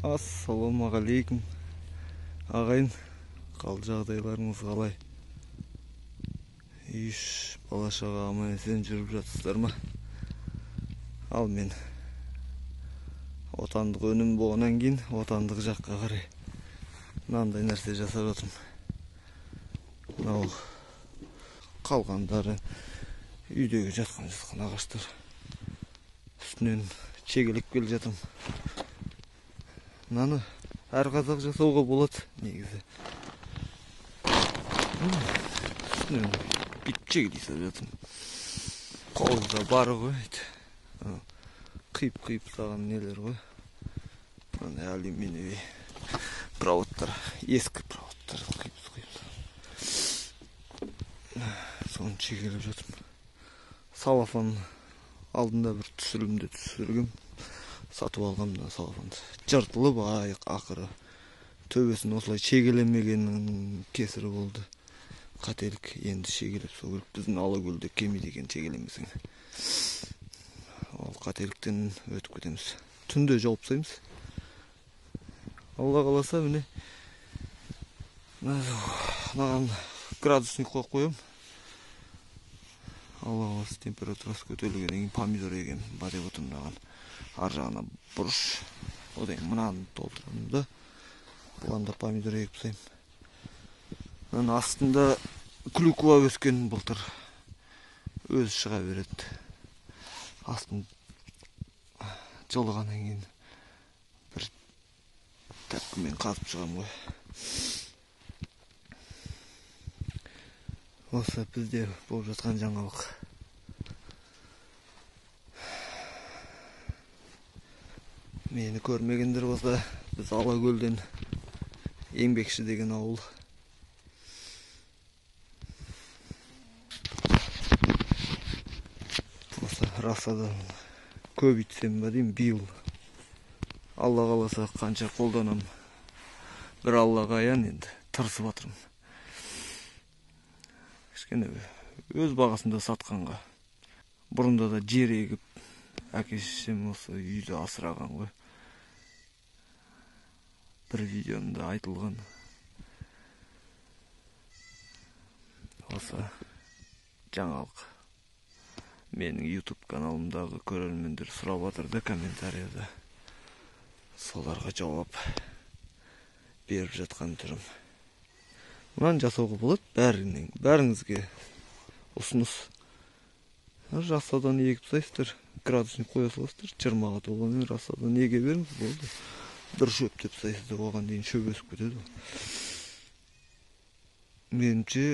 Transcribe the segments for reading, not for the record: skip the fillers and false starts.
Ассалаумағалейкум ағайын, қал жағдайларыңыз қалай? Үй бала шаға аман есен жүріп жатсыздар ма? Ал мен отандық өнім болғаннан кейін отандық жаққа қарай мынандай нәрсе жасап жатырмын. Мынау қалғандары үйдегі жатқан ағаштар, үстінен шегелеп келе жатырмын. Мынаны әр қазақ жасауға болады негізі. Үстінен бүйтіп шегелей салып жатырмын. Қолымда бар ғой, қиып-қиып тастаған нелер ғой. Мынандай алюминиевый проводтар, ескі проводтар қиып. Соны шегелеп жатырмын. Салафан алдында бір түсірілімде түсіргем. Сатып алғам мына салафанды. Жыртылып аяқ ақыры төбесін осылай шегелемегеннің кесірі болды. Қателік, енді шегелеп салу керек. Біздің Алакөлде келмейді екен шегелемесең. Ол қателіктен өтіп кетеміз. Түнде жауып тастаймыз. Алла қаласа міне мынаған градусник қойып қоямын. Алла қаласа температурасы көтерілгеннен кейін помидор егемін ба деп отырмын мынаған. Ар жағына бұрыш, одан кейін мынаны толтырамын да, бұған да помидор егіп тастаймын. Мынаның астында клюква өскен былтыр, өзі шыға береді. Астын жылығаннан кейін бір тәпкімен қазып шығамын ғой. Осы бізде болып жатқан жаңалық. Мені көрмегендер болса, біз Алакөлден, Еңбекші деген ауыл. Осы рассадан көбейтсем ба деймін биыл. Алла қаласа қанша қолданам. Бір Аллаға аян енді, тырысып жатырмын. Кішкене өз бағасында сатқанға. Бұрында да жер егіп, әке шешем осы үйді асыраған ғой. Бір видеомда айтылған. Осы жаңалық. Менің YouTube каналымдағы көрермендер сұрап жатыр да комментарияда. Соларға жауап беріп жатқан түрім. Мынаны жасауға болады бәріңізге ұсыныс. Рассадан егіп тастайсыздар, градусник қоя саласыздар, 20-ға толғаннан рассадан еге беріңіз, болды. Бір шөп деп тастайсыздар, оған дейін шөп өсіп кетеді. Меніңше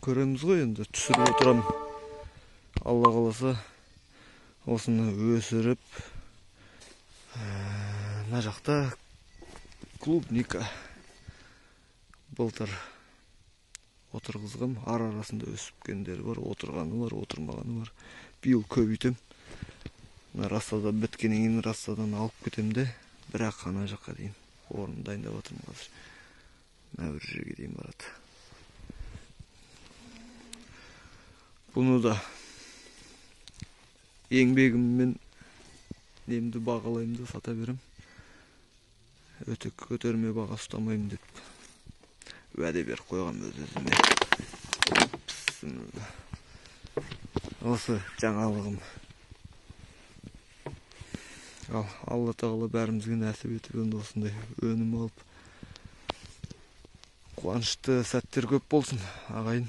көреміз ғой енді, түсіріп отырамын. Алла қаласа осыны өсіріп, мына жақта клубника былтыр отырғызғам, ар арасында өсіпкендері бар, отырғаны бар, отырмағаны бар. Биыл көбейтем. Мына рассада біткеннен кейін рассадан алып кетем де, бірақ ана жаққа дейін орын дайындап жатырмын қазір. Мына бір жерге дейін барады. Бұны да еңбегіммен немді бағалаймын да сата берем. Өте көтерме баға ұстамаймын деп уәде беріп қойғам өз өзіме. Осы жаңалығым. Ал Алла тағала бәрімізге нәсіп етіп енді осындай өнім алып, қуанышты сәттер көп болсын ағайын.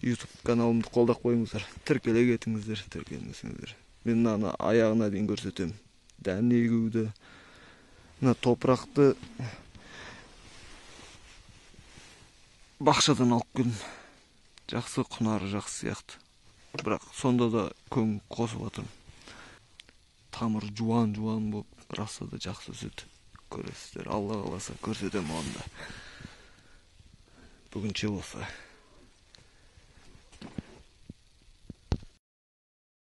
YouTube каналымды қолдап қойыңыздар, тіркеле кетіңіздер, тіркелмесеңіздер. Мен мынаны аяғына дейін көрсетемін. Дән егуді, мына топырақты бақшадан алып келдім. Жақсы, құнары жақсы сияқты. Бірақ сонда да көң қосып жатырмын. Тамыр жуан-жуан болып, рассада жақсы өседі. Көресіздер, Алла қаласа көрсетемін оны да. Бүгінше болса.